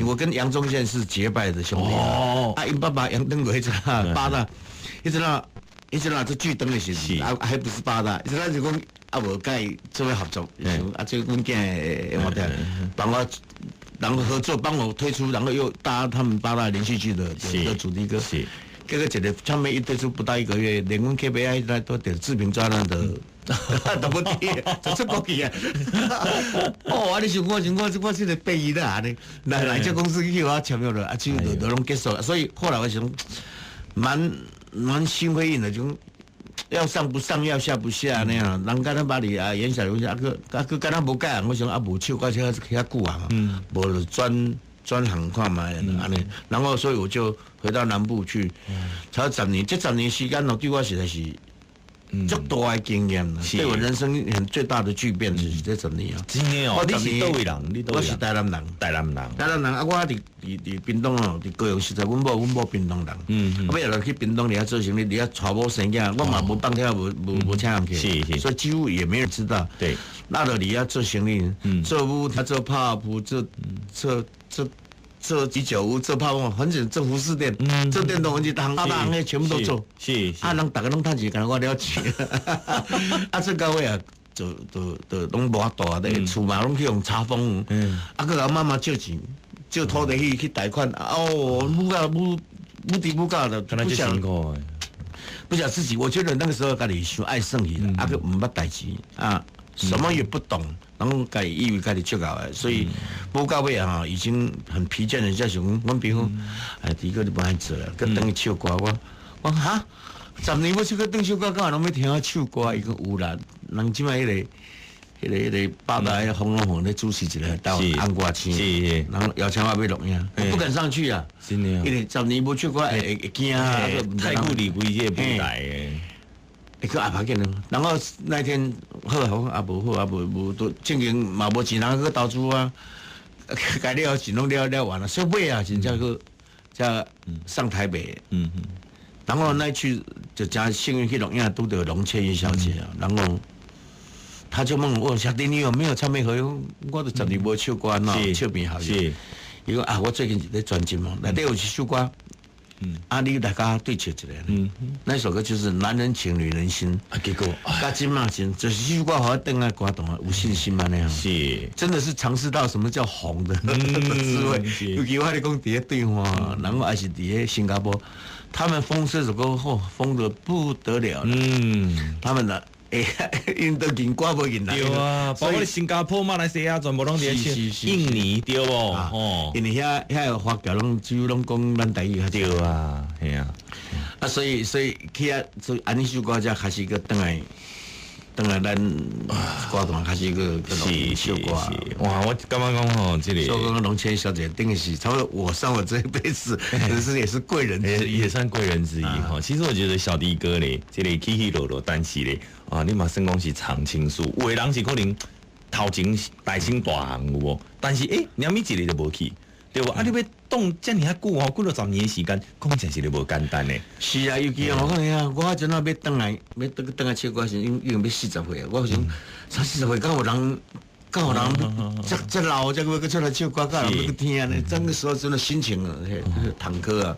我跟楊宗憲是結拜的兄弟。啊，𪜶爸爸楊登魁彼陣八大，彼陣啊，彼陣啊做劇燈的時陣，啊，還不是八大，彼陣咱就講啊無佮伊做伙合作，啊，這阮囝的我聽，幫我，然後合作幫我推出，然後又搭他們八大連續劇的主題歌。結果一個唱片一推出不到一個月，連阮 KPI 都得志平專案的都不提，就出國去啊！哦，啊！你想我想我我這個變異啦，按呢，來來這公司去我簽約了，啊，就就攏結束了。所以後來我想，蠻心灰意冷的，就要上不上，要下不下那樣。人敢若捌你啊，嚴小龍啊，閣啊閣敢若無改行，我想啊，無唱歌遮遐久啊，無就轉轉行看覓按呢。然後所以我就回到南部去，才十年，這十年時間哦，對我實在是足大的經驗，對我人生很最大的巨變就是這十年啊！真的哦，你是佗位人？你我是台南人，台南人，台南人啊！我佇屏東哦，佇高雄實在，阮某屏東人，啊，尾後來去屏東佇遐做生意，佇遐娶某生囝，我嘛無放跳，無請人去，所以幾乎也沒人知道。那就佇遐做生意，做舞台，做泡芙，做居酒屋，做泡沫，反正做服飾店，做電動玩具，行大行業全部都做。啊，人逐家攏趁錢，敢若我了錢。啊，做到尾啊，就就就攏無法度啊，咧厝嘛攏去予查封。啊，閣共媽媽借錢，借土地去貸款。哦，母到母母弟母教的，不曉不曉自己。我覺得那個時候家己傷愛耍去啦，啊，閣毋捌代誌啊，什麼也不懂。然後家己以為家己足𠢕的，所以母到尾啊，已經很疲倦。人家想講，阮朋友，哎，迪哥你無愛做啦，閣轉去唱歌。我哈，十年無唱歌，轉唱歌，敢有人欲聽我唱歌？伊講有啦，人這擺彼個八大彼個洪榮宏咧主持一個台灣紅歌星，然後邀請我欲錄影，我不敢上去啊，真的，因為十年無唱歌會驚啊，太久離開這個舞台的。會去阿拍緊然後那天好好啊，無好啊，無無都正經嘛無錢通去投資啊，該了錢攏了了完了，所以尾啊，真正去才上台北。然後那去就真幸運去錄影，拄著龍倩玉小姐啊，然後他就問我：小弟，你有沒有唱片合約？我都十年無唱歌喏，唱片合約。伊講啊，我最近一咧專輯嘛，內底有一首歌。啊！你來共我對唱一下。那首歌就是《男人情女人心》。啊，結果，佮這馬真就是這首歌，予我轉來歌壇有信心嘛那樣。真的是嘗試到什麼叫紅的滋味。尤其我咧講佇咧對岸，然後還是佇咧新加坡，他們瘋這首歌，嚯，瘋得不得了。他們的。欸，𪜶都認歌無認人。對啊，包括新加坡、馬來西亞，全部攏佇唱。印尼對無？哦，因為遐個華僑攏只有攏講咱台語較對啊，係啊。啊，所以去遐，所以按呢首歌才開始閣轉來，轉來咱歌壇開始閣唱歌。哇，我感覺講吼，這個。所以講龍千小姐，等於是差不多我上我這一輩子，可是也是貴人，也算貴人之一哈。其實我覺得小弟哥咧，這個起起落落，但是咧。啊，你嘛算講是常青樹，有的人是可能頭前大先大紅有無？但是欸，連咪一個就無去，對無？啊，你欲擋遮爾啊久吼，幾落十年的時間，講真是咧無簡單的。是啊，尤其我講你啊，我陣仔欲轉來，欲轉來唱歌時，已經欲40歲啊。我想三四十歲，敢有人？敢有人這老才閣出來唱歌，敢有人欲去聽呢？這個時候真的心情啊，坎坷啊。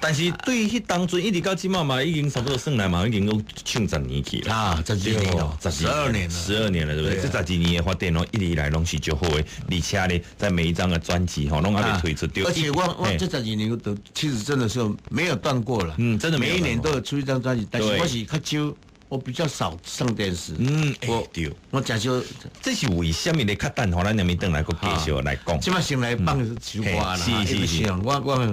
但是對彼當陣一直到這馬嘛，已經差不多算來嘛，已經都唱十年去了啊，十二年了，十二年了，十二年了，對不對？這十二年的發展哦，一直以來攏是足好的，而且呢，在每一張的專輯吼，攏還沒推出。而且我這十二年都其實真的是沒有斷過了，真的每一年都有出一張專輯，但是我是較少。我比較少上電視。我對，我誠少。這是為啥物咧？較等予咱兩邊轉來閣繼續來講。這馬先來放首歌啦。我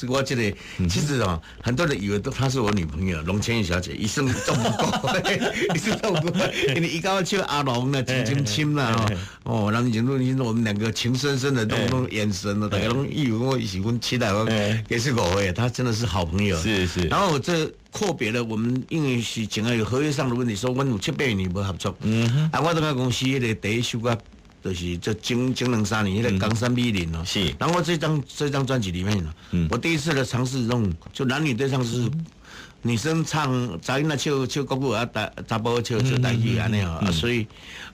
我這個其實哦，很多人以為都她是我女朋友龍千玉小姐，一生都不過，一生都不過。因為伊佮我唱阿龍啦，真真親啦，哦，人情路我們兩個情深深的那種眼神哦，大家攏以為我是阮期待我，也是誤會，他真的是好朋友。然後我這闊別了，我們因為是前個有合約上的問題，說阮有七八年無合作。啊，我感覺公司彼個第一首歌。就是這前兩三年彼个江山美人哦。然後這張專輯裡面呢，我第一次的嘗試用就男女對唱是女生唱，查囡仔唱唱國語啊，查埔唱唱台語按呢吼，啊所以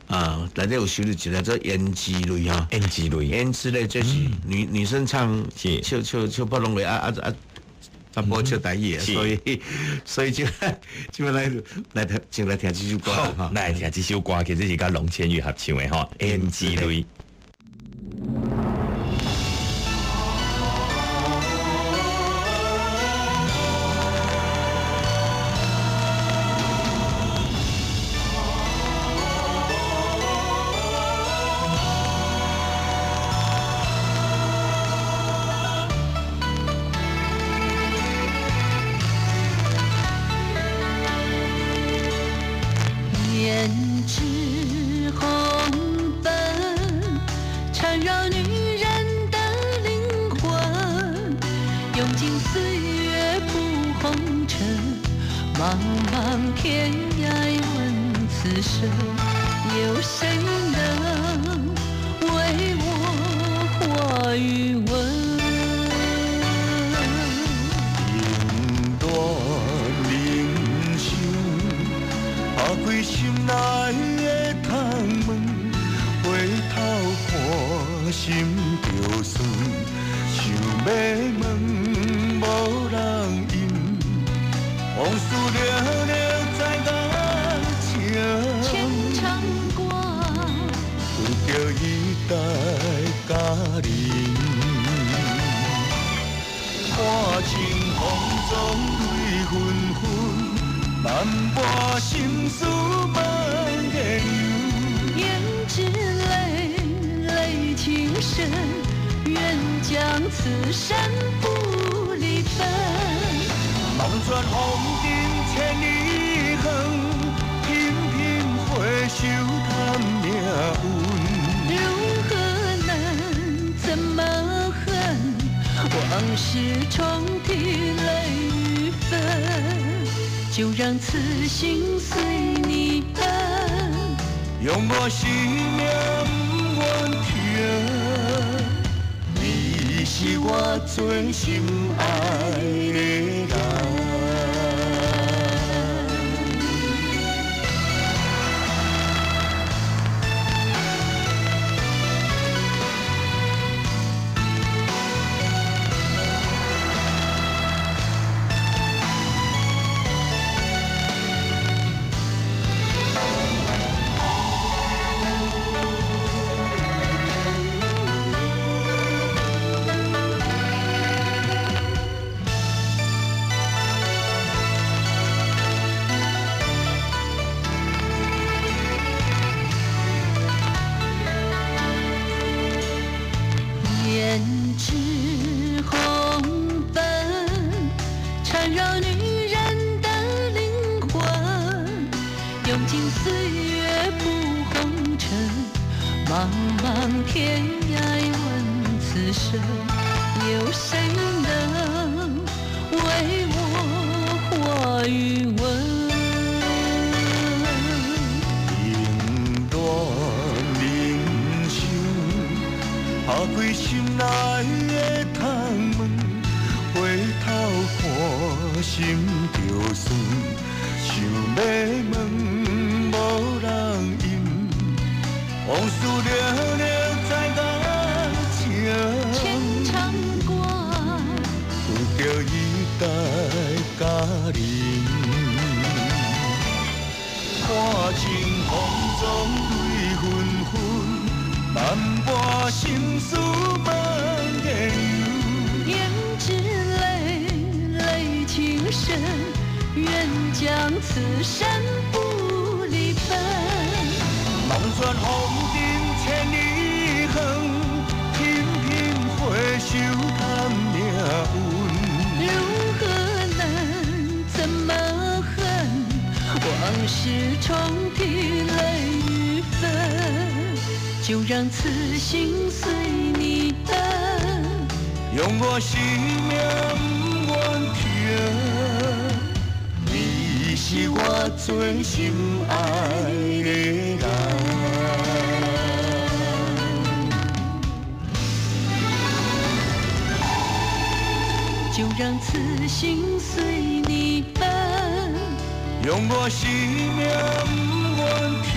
啊內底有收錄一个做胭脂淚吼，胭脂淚，胭脂淚就是女生唱唱唱唱普通話啊，查埔唱台語，所以就來聽，就來聽這首歌。好，來聽這首歌，其實是佮龍千玉合唱的吼，胭脂淚。最心愛的人。就讓此心隨你奔。用我生命不願停，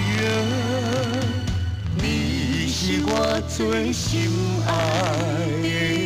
你是我最心愛的人。